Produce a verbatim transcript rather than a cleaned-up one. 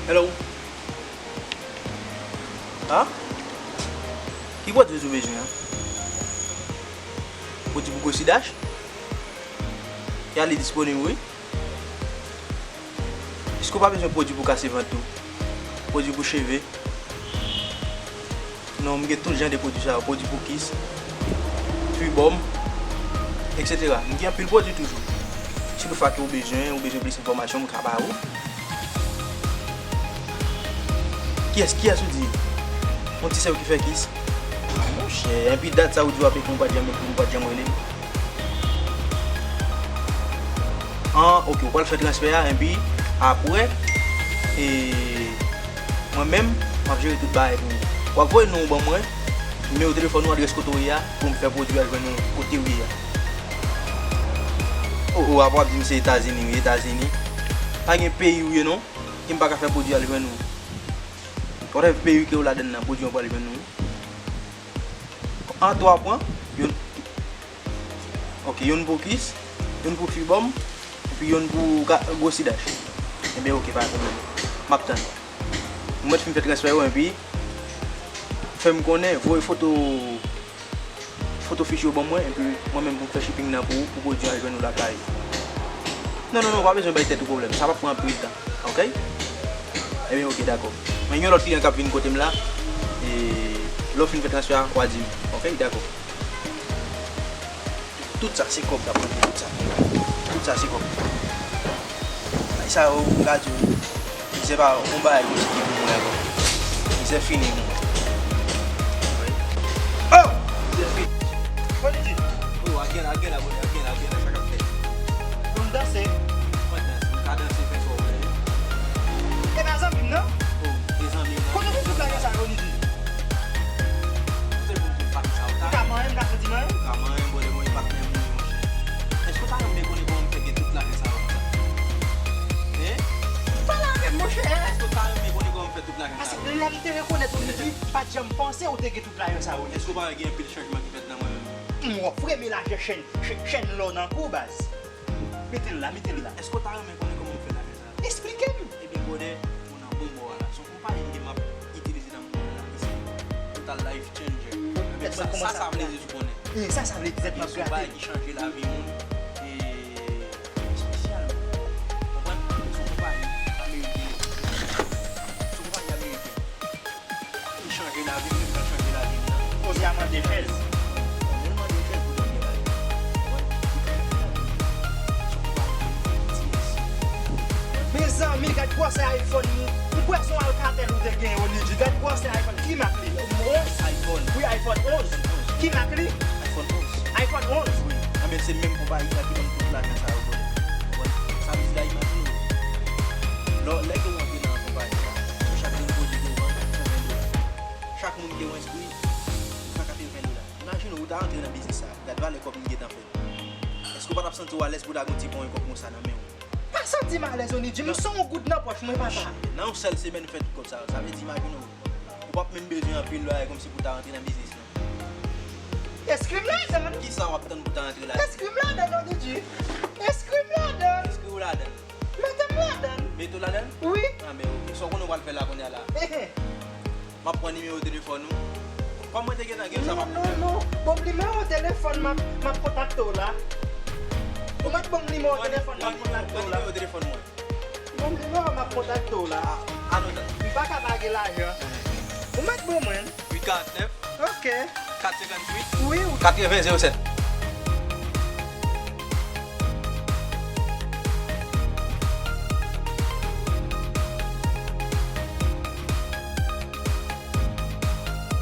Hello. Ha? Ki pwodui ou bezwen an? Pwodui pou gwo sid ach? Ya, li disponib, wi. Èske w pa bezwen pwodui pou kase vant tou? Pwodui pou cheve? Non, m gen tout jan de pwodui sa yo, pwodui pou kis, fibòm, etsetera. M gen anpil pwodui toujou. Si toutfwa ke w bezwen, ou bezwen plis enfòmasyon, m ka ba ou. Kiyès, kiyès ou di? Yon ti sè w ki fè kis? Ah, monchè, enpi dat sa ou di w ap ekri, m pa t janm ekri, m pa t janm rele l. An, ok, ou pral fè transfè a, enpi apre, e, mwen menm, m ap jere tout bagay pou ou. W ap voye non w ban mwen, nimewo telefòn ou, adrès kote w ye a, pou m fè pwodui a jwenn ou kote w ye a. O, o, apre w ap di m se Etazini, wi, Etazini. Pa gen peyi ou ye non, ke m pa ka fè pwodui a jwenn ou. Whatever peyi ke w ladann nan, pwodui an pral jwenn ou. An twa pwen, youn, ok, youn pou kis, youn pou fibòm, epi youn pou ka, gwo sid ach. Ebyen, ok, pa gen pwoblèm. M ap tann. Ou mèt fin fè transfè yo, epi fè m konnen, voye foto, foto fich yo ban mwen, epi mwen menm pou m fè shipping nan pou ou, pou pwodui an jwenn ou lakay ou. Non, non, non, pa bezwen bay tèt ou pwoblèm. Sa p ap pran anpil tan. Ok? Ebyen, ok, dakò. Men gen yon lòt kliyan k ap vin kote m la. E lè w fin fè transfè a, w a di m. Ok, dakò. Tout sa se kòb k ap rantre, tout sa. Tout sa se kòb. Ay sa yo, m ka di w, se pa yon bagay ki pou mwen ankò. Se fini pou mwen. Oh! Se fini. Kòman li di? Oh, again, again, abòne, again, again, sa k ap fèt. Pou m danse. Mwen danse, mwen ka danse, fè sa w vle. E pa zanmi m nan? Oh, e zanmi m nan. Kote pou tout lajan sa yo, li di? Kote pou tout lajan sa yo? Ou ka manyen, m ka santi manyen? Ou ka manyen, bòdè, mwen e patnè m, monchè. Èske w ta renmen konnen kòman m fè gen tout lajan sa yo konsa? Hein? Pale avè m, monchè. Èske w ta renmen konnen kòman m fè tout lajan sa yo? Paske lè m te rekonèt ou, li di, pa t janm panse ou te gen tout lajan sa yo. Èske w pa wè gen anpil chanjman ki fèt nan mwen menm? M wè w premye lajan chèn, chè-, chèn lò nan kou, baz. Mete l la, mete l la. Èske w ta renmen konnen kòman m fè lajan sa yo? Esplike m. Ebyen, bòdè, ou nan bon bò a la. Se yon konpayi ke m ap itilize nan moman la, ki se Total Life Changer. Ebyen, sa, sa, sa vle di, ou konnen. E, sa, sa vle di, tèt m ap grate. Se yon bagay ki chanje lavi moun. E, espesyalman. Konprann? Se yon konpayi ameriken. Se yon konpayi ameriken. Li chanje lavi m, menm jan chanje lavi m nan. Koze a mande chèz. Mande l mande chèz pou dòmi la. Mezanmi, gad gwosè iPhone li. M kwè se yon Alcatel ou te genyen, Onidji. Gad gwosè iPhone. Ki mak li? Onz? iPhone. Wi, iPhone onz. Ki mak li? iPhone onz. iPhone onz? Wi. Anben, se menm konpayi sa ki ban m tout lajan sa yo, bro. Konprann? Sa vle di la, imajine w. Lè, lè ke w antre nan konpayi sa, sou chak grenn pwodui ke w vann, san ven dola. Chak moun ke w enskri, san katreven dola. Imajine w, ou ta antre nan biznis sa, gad valè kòb li gentan fè. Èske w pa t ap santi w alèz pou w ta gen yon ti pwen kòb konsa nan men w? Pa santi m alèz, Onidji, m son yon goud nan pòch mwen, papa. Nan yon sèl semèn, ou fè tout kòb sa yo. Sa vle di, imajine w, ou p ap menm bezwen anpil bagay kòmsi pou w ta rantre nan biznis lan. Enskri m ladan l. Kisa w ap tann pou w ta rantre ladan l? Enskri m ladan l, Onidji. Enskri m ladan l. Enskri w ladan l. Mete m ladan l. Mete w ladan l? Wi. Anben, ok. Sa w konnen w pral fè la kounye a la? M ap pran nimewo telefòn ou. Kòm mwen te gentan gen sa, m ap... Non, non, non. Ban m nimewo telefòn, m ap, m ap kontakte w la. Ou mèt ban m nimewo telefòn, m ap kontakte w la. Pran nimewo telefòn mwen. Ban m nimewo, m ap kontakte w la. A, anote. M pa ka pa gen lajan. Ou mèt ban mwen. Uit karant nèf. Ok. Kat senkannwit. Wi, wi. Katreven zewo sèt.